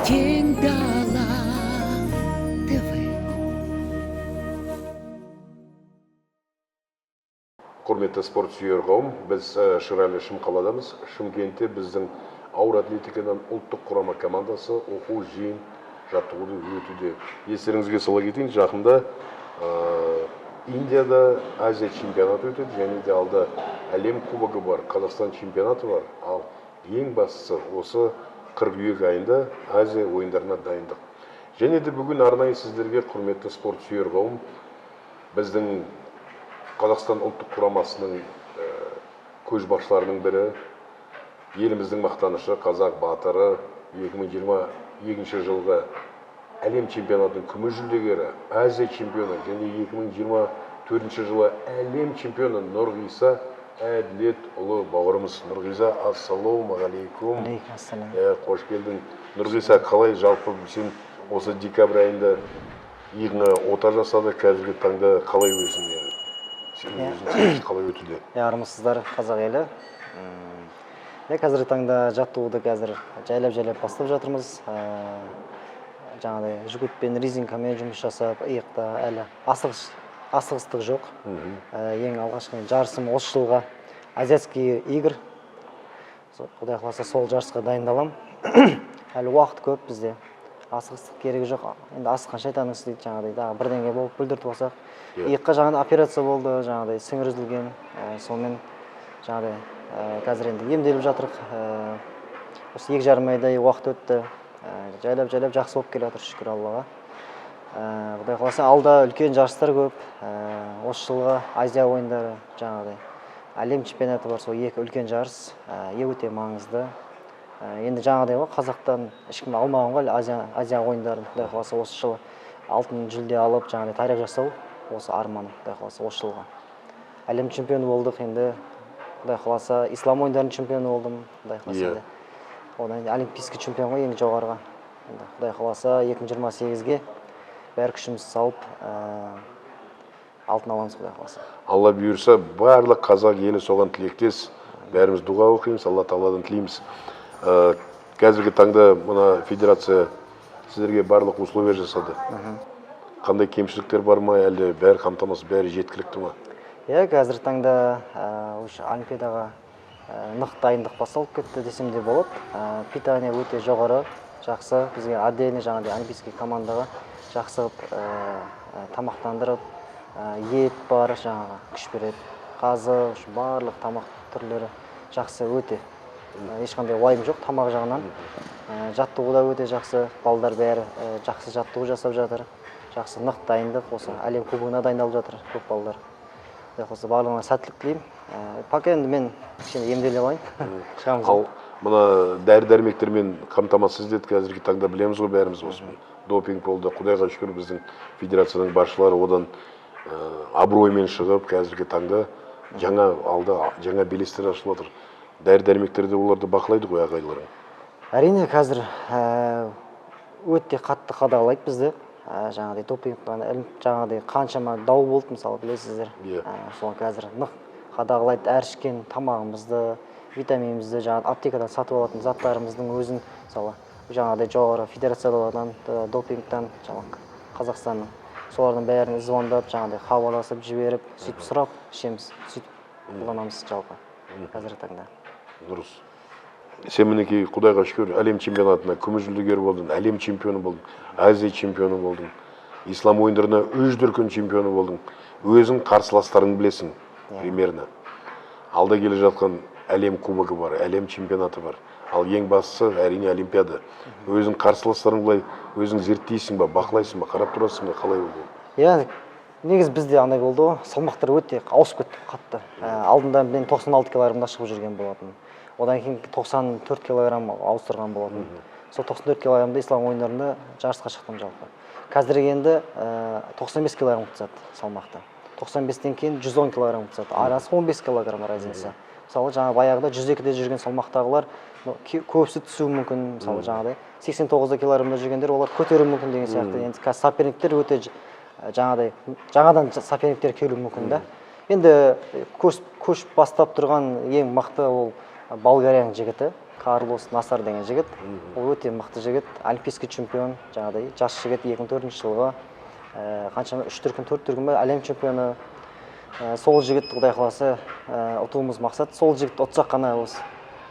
Кең дала ТВ. Құрметті спорт сүйер қауым, біз Шырайлы Шымқаладамыз. Шымкентте біздің ауыр атлетикадан ұлттық құрама командасы оқу жиын жаттығуды өтуде. Естеріңізге сала кетейін, жақында Индияда Азия чемпионаты өтеді және де алда әлем кубогы бар, Қазақстан чемпионаты бар. Ал ең бастысы, осы қыркүйек айында Азия ойындарына дайындық. Және де бүгін арнайы сіздерге, құрметті спорт сүйер қауым, біздің Қазақстан ұлттық құрамасының көшбасшыларының бірі, еліміздің мақтанышы, қазақ батыры, 2022 жылғы әлем чемпионатының күміс жүлдегері, Азия чемпионы және 2024 жылы әлем чемпионы Нұрғиса Әділетұлы бауырымыз. Нұрғиса, ассалаумағалейкум! Алейкум ассалам. Қош келдің, Нұрғиса! Қалай жалпы, сен осы декабрь айында иығыңа ота жасады, қазіргі таңда қалай өзің, сен өзің қалай өтуде? Иә, армысыздар, қазақ елі! Иә, қазіргі таңда жаттығуды қазір жайлап жайлап бастап жатырмыз. Жаңағыдай жгутпен, резинкамен жұмыс жасап, иықта әлі асығыстық жоқ. Ең алғашқы жарысым осы жылға азиатский игр. Құдай қаласа, сол жарысқа дайындаламын. Әлі уақыт көп бізде, асығыстық керегі жоқ. Енді асыққан шайтанның ісі дейді, жаңағыдай тағы бірдеңе болып бүлдіртіп алсақ. Иыққа жаңағыдай операция болды, жаңағыдай сіңір үзілген. Сонымен жаңағыдай қазір енді емделіп жатырық. Осы 2,5 айдай уақыт өтті. Жайлап жайлап жақсы болып келе жатыр, шүкір Аллаға. Құдай қаласа, алда үлкен жарыстар көп. Осы жылғы Азия ойындары, жаңағыдай әлем чемпионаты бар. Сол екі үлкен жарыс өте маңызды. Енді жаңағыдай ғой, қазақтан ешкім алмаған ғой әлі Азия ойындарын. Құдай қаласа, осы жылы алтын жүлде алып, жаңағыдай тарих жасау осы арманым. Құдай қаласа, осы жылға әлем чемпионы болдық, енді Құдай қаласа, ислам ойындарының чемпионы болдым, Құдай қаласа. Енді одан кейін олимпийский чемпион ғой ең жоғарғы. Енді Құдай қаласа, 2028-ге бәрі күшімізді салып, алтын аламыз, Құдай қаласа. Алла бұйырса, барлық қазақ елі соған тілектес, бәріміз дұға оқимыз, Алла тағаладан тілейміз. Қазіргі таңда мына федерация сіздерге барлық условия жасады, қандай кемшіліктер бар ма, әлде бәрі қамтамасыз, бәрі жеткілікті ма? Иә, қазіргі таңда уже олимпиадаға нық дайындық басталып кетті десем де болады. Питание өте жоғары, жақсы. Бізге отдельно жаңағыдай олимпийский командаға жақсы қылып тамақтандырып, ет бар, жаңағы күш береді, қазы, барлық тамақ түрлері жақсы өте. Ешқандай уайым жоқ тамақ жағынан. Жаттығу да өте жақсы, балдар бәрі жақсы жаттығу жасап жатыр, жақсы нық дайындық. Осы әлем кубогына дайындалып жатыр көп балдар. Құдай қаласа, барлығына сәттілік тілеймін. Пока енді мен кішкене емделе алайын, шығамыз. Ал мына дәрі дәрмектермен қамтамасыз етеді. Қазіргі таңда білеміз ғой бәріміз, осы допинг болды. Құдайға шүкір, біздің федерацияның басшылары одан абыроймен шығып, қазіргі таңда жаңа, алда жаңа белестер ашылып жатыр. Дәрі дәрмектерді оларды бақылайды ғой ағайларың? Әрине, қазір өте қатты қадағалайды бізді. Жаңағыдай допинг, жаңағыдай қаншама дау болды, мысалы, білесіздер. Соны қазір нық қадағалайды. Әр ішкен тамағымызды, витаминімізді, жаңағы аптекадан сатып алатын заттарымыздың өзін, мысалы, жаңағыдай жоғары федерациялардан, допингтан, жаңағы Қазақстанның, солардың бәрін звондап, жаңағыдай хабарласып жіберіп, сөйтіп сұрап ішеміз, сөйтіп қолданамыз жалпы қазіргі таңда. Дұрыс. Сен, мінекей, Құдайға шүкір, әлем чемпионатына күміс жүлдегер болдың, әлем чемпионы болдың, Азия чемпионы болдың, ислам ойындарына үш дүркін чемпионы болдың. Өзің қарсыластарыңды білесің примерно. Алда келе жатқан әлем кубогы бар, әлем чемпионаты бар, ал ең бастысы, әрине, олимпиада. Өзің қарсыластарың былай өзің зерттейсің ба, бақылайсың ба, қарап тұрасың ба, қалай ол? Иә, негізі бізде андай болды ғой, салмақтар өте ауысып кетті қатты. Алдында мен 96 килограммда шығып жүрген болатын, одан кейін 94 килограмм ауыстырған болатын. Сол 94 килограммда ислам ойындарында жарысқа шықтым жалпы. Қазір енді 95 килограмм қылып тастады салмақты, 95-тен кейін 110 килограмм қылып тастады, арасы 15 килограмм разница. Мысалы, жаңа баяғыда 102-де жүрген салмақтағылар, ну, көбісі түсуі мүмкін. Мысалы, жаңағыдай 89 килограммда жүргендер, олар көтеруі мүмкін деген сияқты. Енді қазір соперниктер өте жаңағыдай жаңадан соперниктер келуі мүмкін да. Енді көш бастап тұрған ең мықты ол Болгарияның жігіті. Карлос Насар деген жігіт. Ол өте мықты жігіт, олимпийский чемпион, жаңағыдай жас жігіт, 2004 жылғы, қаншама үш дүркін, төрт дүркін ба әлем чемпионы. Сол жігіт, құдай қаласа, ұтуымыз мақсат. Сол жігітті ұтсақ қана осы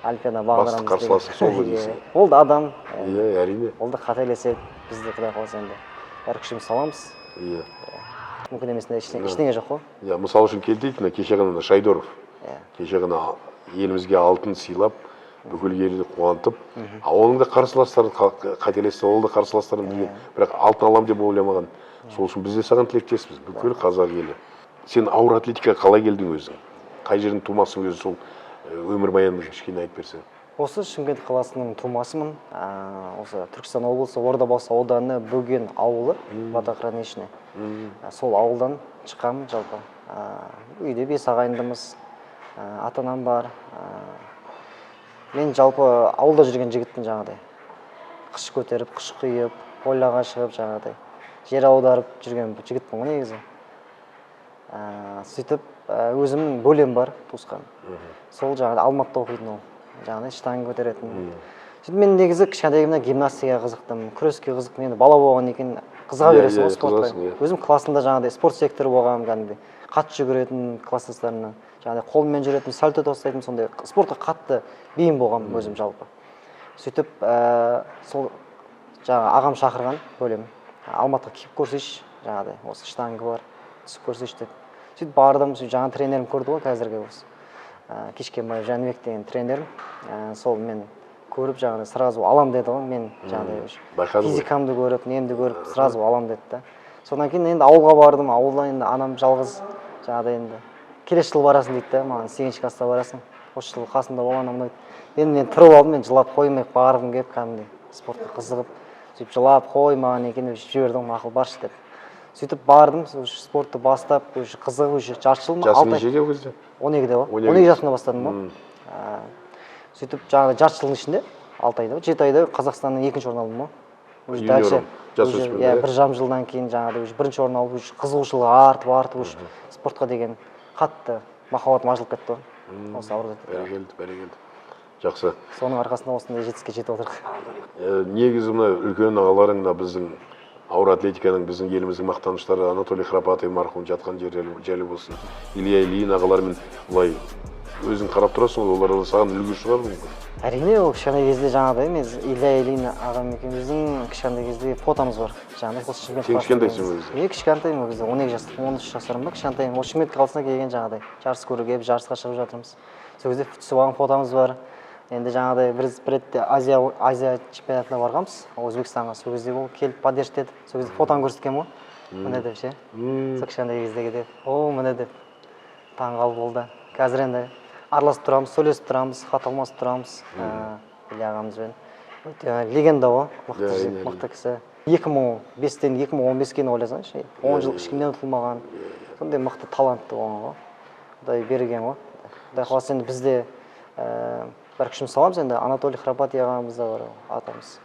олимпиаданы бағындырамыз деген. Қарсыласы сол ғой Иә. дейсің. Ол да адам, Иә, әрине. ол да қателеседі. Біз де, құдай қаласа, енді бәрі күшімізді саламыз. Мүмкін емес ештеңе жоқ қой. Иә, мысалы үшін келтірейік, мына кеше ғана Шайдоров. Кеше ғана елімізге алтын сыйлап, бүкіл елді қуантып, а оның да қарсыластары қателесті, ол да қарсыластарын білген, бірақ алтын аламын деп ойламаған. Сол үшін біз де саған тілектеспіз, бүкіл қазақ елі. Сен ауыр атлетикаға қалай келдің өзің? Қай жердің тумасың өзі, сол өмірбаяныңды кішкене айтып берсең. Осы Шымкент қаласының тумасымын. Осы Түркістан облысы, Ордабасы ауданы, Бөген ауылы, водохранилище. Сол ауылдан шыққанмын жалпы. Үйде бес ағайындымыз, ата анам бар. Мен жалпы ауылда жүрген жігітпін жаңағыдай. Қыш көтеріп, қыш құйып, поляға шығып жаңағыдай жер аударып жүрген жігітпін ғой негізі. Сөйтіп өзімнің бөлем бар, туысқан. Сол жаңағыдай Алматыда оқитын ол. Жаңағыдай штанга көтеретін. Сөйтіп мен негізі кішкентайымнан гимнастикаға қызықтым, күреске қызықтым. Енді бала болғаннан кейін қызыға бересің ғой спортқа. Қызығасың, иә. Өзім классымда жаңағыдай спорт секторы болғанмын, кәдімгідей. Қатты жүгіретін класстастарымнан. Жаңағыдай қолыммен жүретін, сальто тастайтын, сондай спортқа қатты бейім болғанмын өзім жалпы. Сөйтіп сол жаңағы ағам шақырған бөлем. Алматыға келіп көрсейші, жаңағыдай осы штанга бар, түсіп көрсейші деп. Сөйтіп бардым, сөйтіп жаңа тренерім көрді ғой қазіргі осы. Кешкенбаев Жәнібек деген тренерім. Сол мен көріп жаңағыдай сразу алам деді ғой, мен жаңағыдай уже Байқады ғой. физикамды көріп, немді көріп сразу алам деді да. Содан кейін енді ауылға бардым, ауылда енді анам жалғыз, жаңағыдай енді келесі жылы барасың дейді да маған, сегізінші класста барасың, осы жылы қасымда бол, анау мынау дейді. Енді мен тұрып алдым, мен жылап қоймай барғым келіп, кәдімгідей спортқа қызығып, сөйтіп жылап қоймаған екен деп жіберді ғой, мақұл, баршы деп. Сөйтіп бардым, уже спортты бастап, уже қызығып, уже жарты жыл ма, Жасың 6 ай. нешеде ол кезде? 12-де ғой. 12. 12 жасымда бастадым ғой. Сөйтіп жаңағы жарты жылдың ішінде, 6 айда, 7 айда Қазақстанның екінші орын алдым ғой. Уже Юниором, дальше жас уже, өспірім, иә, иә? 1,5 жылдан кейін жаңағыдай уже бірінші орын алып, уже қызығушылығы артып артып, уже спортқа деген қатты махаббатым ашылып кетті ғой осы ауыр атлетикаға. Бәрекелді, бәрекелді. Жақсы. Соның арқасында осындай жетістікке жетіп отырмық. Негізі мына үлкен ағаларың, мына біздің ауыр атлетиканың, біздің еліміздің мақтаныштары Анатолий Храпатый, марқұм, жатқан жері жайлы болсын, Илья Ильин ағалармен былай өзің қарап тұрасың ғой, олар да саған үлгі шығар мүмкін. Әрине, ол кішкентай кезде жаңағыдай мен Илья Ильин ағам екеуміздің кішкентай кезде фотомыз бар жаңағыдай осы Шымкент Сен қаласына кішкентайсың келген. ол кезде? Мен кішкентаймын ол кезде, 12 жастық, 13 жасармын ба, кішкентаймын. Осы Шымкент қаласына келген, жаңағыдай жарыс көруге келіп, жарысқа шығып жатырмыз, сол кезде түсіп алған фотомыз бар. Енді жаңағыдай бір ретте Азия чемпионатына барғанбыз Өзбекстанға, сол кезде ол келіп поддержка етіп, сол кезде фотоны көрсеткен ғой, міне деп ше, сол кішкентай кездегі деп, о, міне деп таңғалып болды. Қазір енді араласып тұрамыз, сөйлесіп тұрамыз, хат алмасып тұрамыз Илья ағамызбен. Өте легенда ғой, мықты Иә, жігіт, әрине, мықты кісі. 2005-тен 2015-ке ойласаңшы, 10 жыл ешкімнен ұтылмаған, сондай мықты талантты болған ғой, құдай берген ғой. Құдай қаласа, енді біз де бар күшімізді саламыз. Енді Анатолий Храпатый ағамыз да бар, атамыз,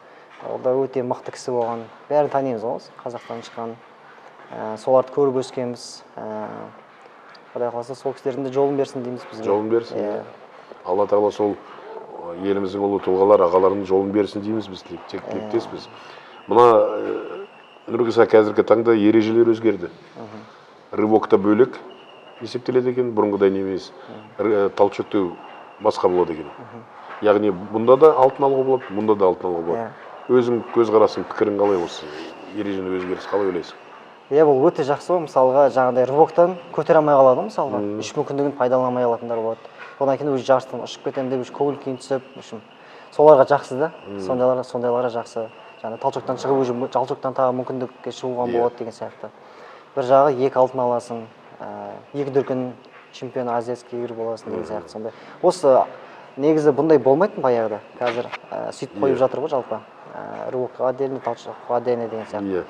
ол да өте мықты кісі болған, бәрін танимыз ғой, осы Қазақтан шыққан. Соларды көріп өскенбіз. Құдай қаласа, сол кісілердің де жолын берсін дейміз бізге. Жолын берсін. Иә. Алла тағала сол еліміздің ұлы тұлғалар, ағаларының жолын берсін дейміз біз, тек тілектеспіз. Мына Нұрғиса, қазіргі таңда ережелер өзгерді. Рывок та бөлек есептеледі екен, бұрынғыдай емес. Толчокты басқа болады екен. Яғни бұнда да алтын алуға болады, мұнда да алтын алуға болады. Өзің көзқарасың, пікірің қалай, осы ереженің өзгерісі, қалай ойлайсың? Иә, бұл өте жақсы ғой. Мысалға, жаңағыдай рывоктан көтере алмай қалады ғой, мысалға, үш мүмкіндігін пайдалана алмай қалатындар болады. Одан кейін уже жарыстан ұшып кетемін деп, уже көңіл күйін түсіп, в общем, соларға жақсы да, сондайларға жақсы. Жаңағы толчоктан шығып, уже толчоктан тағы мүмкіндікке шығуға болады деген сияқты. Бір жағы, екі алтын аласың, екі дүркін чемпион азиатский игр боласың деген сияқты сондай. Осы негізі бұндай болмайтын баяғыда, қазір сөйтіп қойып жатыр ғой жалпы. Рывокқа отдельно, толчокқа отдельно деген сияқты.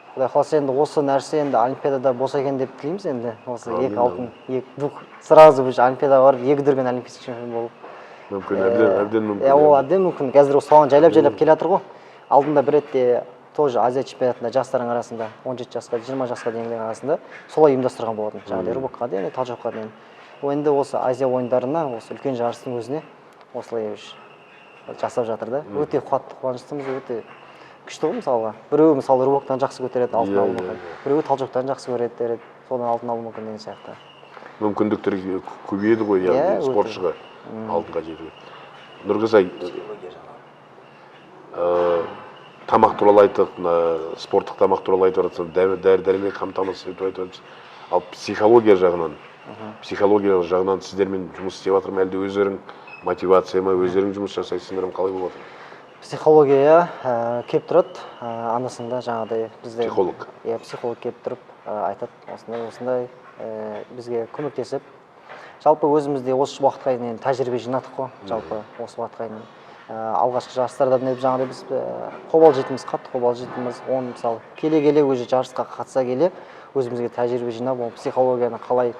Құдай қаласа, енді осы нәрсе енді олимпиадада болса екен деп тілейміз енді. Осы Әмин, екі алтын, екі двух сразу уже олимпиадаға барып, екі дүркін олимпийский чемпион болып. Мүмкін, әбден, әбден мүмкін. Иә, ол әбден мүмкін. Қазір соған жайлап жайлап келе жатыр ғой. Алдында бір ретте тоже Азия чемпионатында жастардың арасында, 17 жасқа, 20 жасқа дейінгілердің арасында солай ұйымдастырған болатын. Жаңағыдай рывокқа дейін, толчокқа дейін. Енді осы Азия ойындарына, осы үлкен жарыстың өзіне Осылай уже жасап жатыр да. Өте қатты қуаныштымыз, өте күшті ғой. Мысалға, біреуі, мысалы, рывоктан жақсы көтереді, алтын алуы мүмкін, біреуі толчоктан жақсы көреді, тереді, содан алтын алуы мүмкін деген сияқты. Мүмкіндіктер көбейеді ғой, яғни Иә, өте. спортшыға алтынға жетуге. Нұрғиза, тамақ туралы айттық, мына спорттық тамақ туралы айтып жатсам, дәрі дәрмек қамтамасыз ету айтып жатырмыз. Ал психология жағынан сіздермен жұмыс істеп жатыр ма, әлде өздерің мотивация ма, өздерің жұмыс жасайсыңдар ма, қалай болып жатыр? Психология келіп тұрады анда санда жаңағыдай бізде. Психолог. Иә, психолог келіп тұрып, айтады осындай осындай, бізге көмектесіп. Жалпы өзіміз де осы уақытқа дейін енді тәжірибе жинадық қой. Жалпы осы уақытқа дейін алғашқы жарыстарда міне жаңағыдай біз қобалжитынбыз, қатты қобалжитынбыз. Оны, мысалы, келе келе уже жарысқа қатыса келе өзімізге тәжірибе жинап, ол психологияны қалай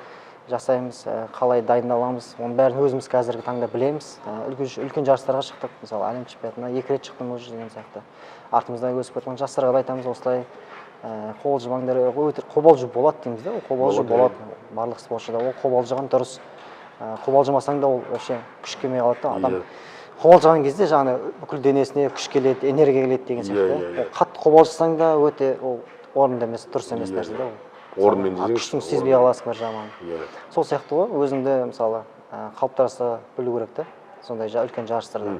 жасаймыз, қалай дайындаламыз, оның бәрін өзіміз қазіргі таңда білеміз. Үлкен үлкен жарыстарға шықтық, мысалы, әлем чемпионатына екі рет шықтым уже деген сияқты. Артымыздан өсіп кеткен жастарға да айтамыз осылай, қобалжымаңдар, өте қобалжу болады дейміз да. Ол қобалжу Болады, болады барлық спортшыда, ол қобалжыған дұрыс. Қобалжымасаң да, ол вообще күш келмей қалады да адам. Қобалжыған кезде жаңағы бүкіл денесіне күш келеді, энергия келеді деген сияқты. Иә, иә, иә. Ол қатты қобалжысаң да, өте ол орынды емес, дұрыс емес нәрсе да ол. Орнымен Мысалы, десеңізші, күштің сезбей орнымен. қаласың бір жаман. Сол сияқты ғой, өзіңді, мысалы, қалыптаса білу керек та сондай үлкен жарыстарда,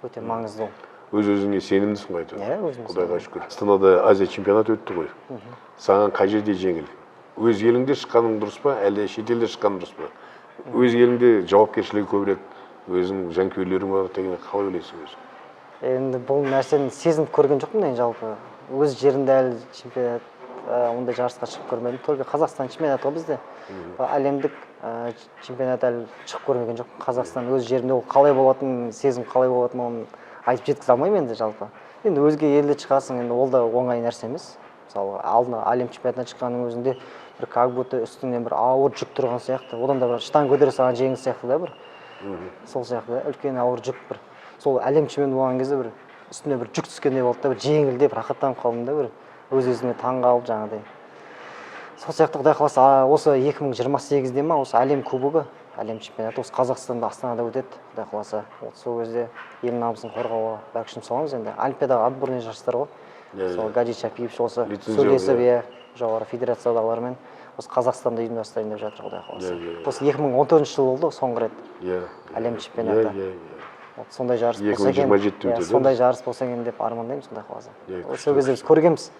өте маңызды ол. Өз өзіңе сенімдісің ғой әйтеуір. Иә, өзіме. Құдайға шүкір. Астанада Азия чемпионаты өтті ғой. Саған қай жерде жеңіл? Өз еліңде шыққаның дұрыс па, әлде шетелде шыққаның дұрыс па? Өз еліңде жауапкершілігі көбірек, өзің жанкүйерлерің бар деген, қалай ойлайсың өзің? Енді бұл нәрсені сезініп көрген жоқпын енді. Жалпы өз жерімде әлі чемпионат, ондай жарысқа шығып көрмедім. Только Қазақстан чемпионаты ғой бізде. Әлемдік чемпионат әлі шығып көрмеген жоқпын. Қазақстан өз жерімде ол қалай болатынын, сезім қалай болатынын, оны айтып жеткізе алмаймын енді. Жалпы енді өзге елде шығасың, енді ол да оңай нәрсе емес. Мысалы, алдына әлем чемпионатына шыққанның өзінде бір как будто үстіңнен бір ауыр жүк тұрған сияқты, одан да бір штанга көтере салған жеңіл сияқты да, бір сол сияқты да, үлкен ауыр жүк бір. Сол әлем чемпионы болған кезде бір үстіме бір жүк түскендей болды да, бір жеңілдеп, рахаттанып қалдым да, бір өз өзіме таң қалып жаңағыдай. Сол сияқты, құдай қаласа, осы 2028-де ма, осы әлем кубогы, әлем чемпионаты осы Қазақстанда, Астанада өтеді, құдай қаласа. Вот сол кезде ел намысын қорғауға бар күшімізді саламыз. Енді олимпиадаға отборный жарыстар ғой. Иә, Сол Гаджи Чапиев осы Лицензион, сөйлесіп, иә. иә, жоғары федерациядағылармен осы Қазақстанда ұйымдастырайын деп жатыр, құдай қаласа. Иә, иә, иә. Осы 2014 жыл болды ғой соңғы рет әлем чемпионаты. иә иә иә Вот сондай жарыс болса екен. 2027-те Иә, өтеді, сондай жарыс болса екен деп армандаймыз, құдай қаласа. Иә, Вот сол кезде біз көргенбіз,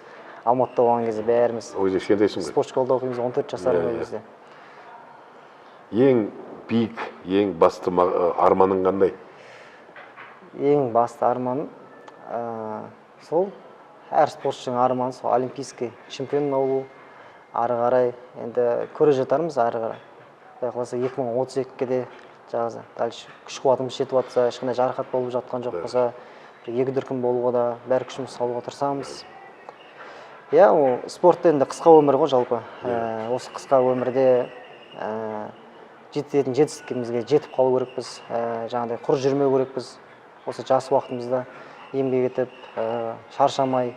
Алматыда болған кезде бәріміз. Ол кезде кішкентайсың ғой. Спорт школада оқимыз, 14 жасар ол Иә, иә. кезде. Ең биік, ең басты арманың қандай? Ең басты арманым сол әр спортшының арманы, сол олимпийский чемпион болу. Ары қарай енді көре жатармыз. Ары қарай, құдай қаласа, 2032-ге де жаңағы дальше күш қуатымыз жетіп жатса, ешқандай жарақат болып жатқан жоқ болса, бір екі дүркін болуға да бәрі күшімізді салуға тырысамыз. Иә, ол спортта енді қысқа өмір ғой жалпы. Осы қысқа өмірде жететін жетістігімізге жетіп қалу керекпіз, жаңағыдай құр жүрмеу керекпіз. Осы жас уақытымызда еңбек етіп, шаршамай,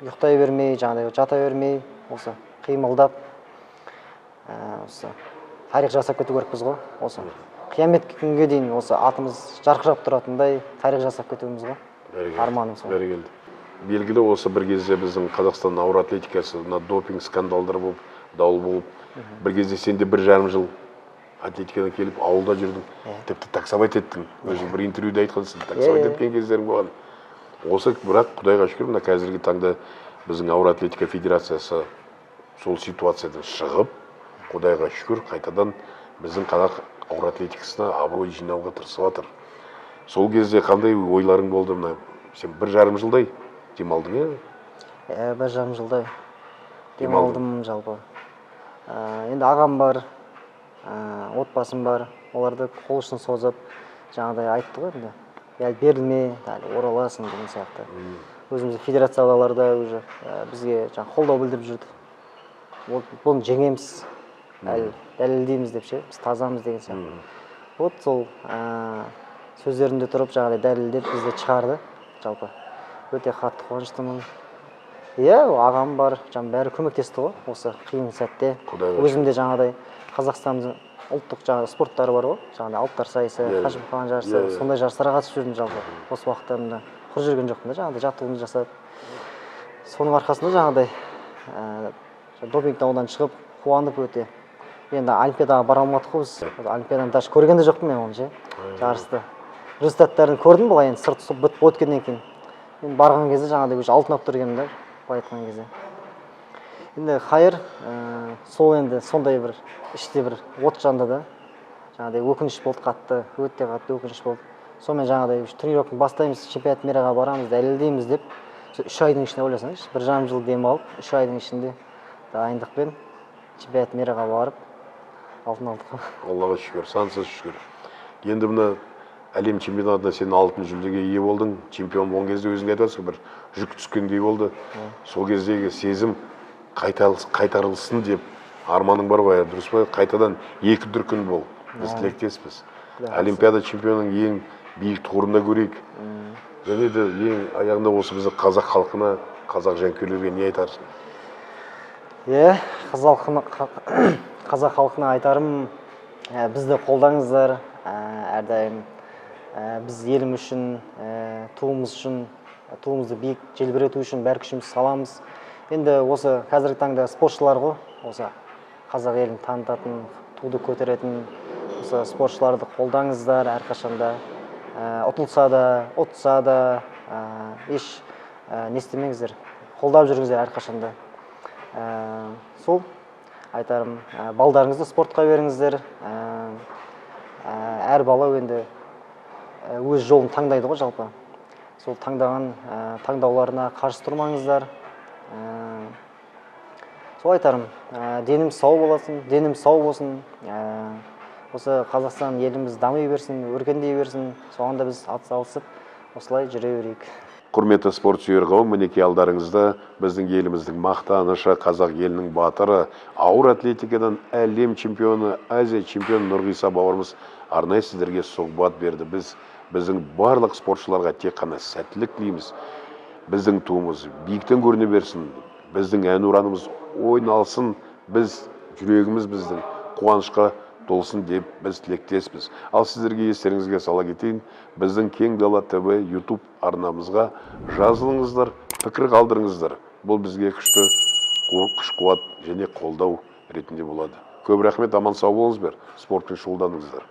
ұйықтай бермей, жаңағыдай жата бермей, осы қимылдап, осы тарих жасап кету керекпіз ғой. Осы қиямет күнге дейін осы атымыз жарқырап тұратындай тарих жасап кетуіміз ғой. Бәрекелді. Арманым сол. Бәрекелді. Белгілі, осы бір кезде біздің Қазақстан ауыр атлетикасы мына допинг скандалдар болып, дауыл болып, бір кезде сен де 1,5 жыл атлетикадан келіп ауылда жүрдің, тіпті таксовать еттің. Өзің бір интервьюде айтқансың, таксовать Иә, иә. еткен кездерің болған осы. Бірақ құдайға шүкір, мына қазіргі таңда біздің ауыр атлетика федерациясы сол ситуациядан шығып, құдайға шүкір, қайтадан біздің қазақ ауыр атлетикасына абырой жинауға тырысып жатыр. Сол кезде қандай ойларың болды? Мына сен 1,5 жылдай демалдың, иә? Иә, 1,5 жылдай Демалдың. демалдым жалпы. Енді ағам бар, отбасым бар, оларды қол ұшын созып, жаңағыдай айтты ғой енді, әлі берілме, әлі ораласың деген сияқты. Өзіміздің федерациядағылар да уже бізге жаңағы қолдау білдіріп жүрді. Вот бұны жеңеміз, әлі дәлелдейміз деп ше, біз тазамыз деген сияқты. Вот сол сөздерінде тұрып, жаңағыдай дәлелдеп бізді шығарды. Жалпы өте қатты қуаныштымын. Иә, ағам бар, жаңағы бәрі көмектесті ғой осы қиын сәтте. Құдайға Өзім де жаңағыдай Қазақстан Ұлттық жаңағы спорттар бар ғой, жаңағыдай алыптар сайысы, Иә, иә. қажымұқан жарысы, Иә, иә. сондай жарыстарға қатысып жүрдім. Жалпы бос уақыттарымда құр жүрген жоқпын да, жаңағыдай жаттығуымды жасап. Соның арқасында жаңағыдай допинг даудан шығып, қуанып өте. Енді олимпиадаға бара алмадық қой біз. Олимпиаданы даже көрген де жоқпын мен оны ше, жарысты. Результаттарын көрдім былай енді сырт бітіп өткеннен кейін. Енді барған кезде жаңағыдай уже алтын алып тұр екенмін да, былай айтқан кезде. Енді хайыр, сол енді сондай бір іште бір от жанды да, жаңағыдай өкініш болды қатты, өте қатты өкініш болды. Сонымен жаңағыдай уже тренировканы бастаймыз, чемпионат мираға барамыз, дәлелдейміз деп, сол 3 айдың ішінде, ойласаңызшы, 1,5 жыл демалып, 3 айдың ішінде дайындықпен чемпионат мираға барып, алтын алдық қой. Аллаға шүкір, сансыз шүкір. Енді мына әлем чемпионатында сен алтын жүлдеге ие болдың. Чемпион болған кезде өзің айтып жатрсың, бір жүк түскендей болды. Сол кездегі сезім қайтарылсын деп арманың бар ғой, дұрыс па? Қайтадан екі дүркін бол, біз тілектеспіз. Олимпиада чемпионының ең биік тұғырында көрейік. Және де ең аяғында осы біздің қазақ халқына, қазақ жанкүйерлерге не айтарсың? Иә, қазақ халқына айтарым, бізді қолдаңыздар әрдайым. Біз елім үшін, туымыз үшін, туымызды биік желбірету үшін бәр күшімізді саламыз. Енді осы қазіргі таңда спортшылар ғой осы қазақ елін танытатын, туды көтеретін. Осы спортшыларды қолдаңыздар әрқашанда. Ұтылса да, ұтса да, еш не істемеңіздер, қолдап жүріңіздер әрқашанда. Сол айтарым, балдарыңызды спортқа беріңіздер. Әр бала енді өз жолын таңдайды ғой жалпы. Сол таңдаған таңдауларына қарсы тұрмаңыздар. Сол айтарым, денім сау болсын, денім сау болсын. Осы Қазақстан еліміз дами берсін, өркендей берсін. Соған да біз атсалысып, осылай жүре берейік. Құрметті спорт сүйер қауым, мінекей, алдарыңызда біздің еліміздің мақтанышы, қазақ елінің батыры, ауыр атлетикадан әлем чемпионы, Азия чемпионы Нұрғиса бауырымыз арнайы сіздерге сұхбат берді. Біз біздің барлық спортшыларға тек қана сәттілік тілейміз. Біздің туымыз биіктен көріне берсін, біздің әнұранымыз ойналсын, біз жүрегіміз біздің қуанышқа толсын деп біз тілектеспіз. Ал сіздерге естеріңізге сала кетейін, біздің Кең Дала ТВ YouTube арнамызға жазылыңыздар, пікір қалдырыңыздар. Бұл бізге күшті күш қуат және қолдау ретінде болады. Көп рахмет, аман сау болыңыздар, спортпен шұғылданыңыздар.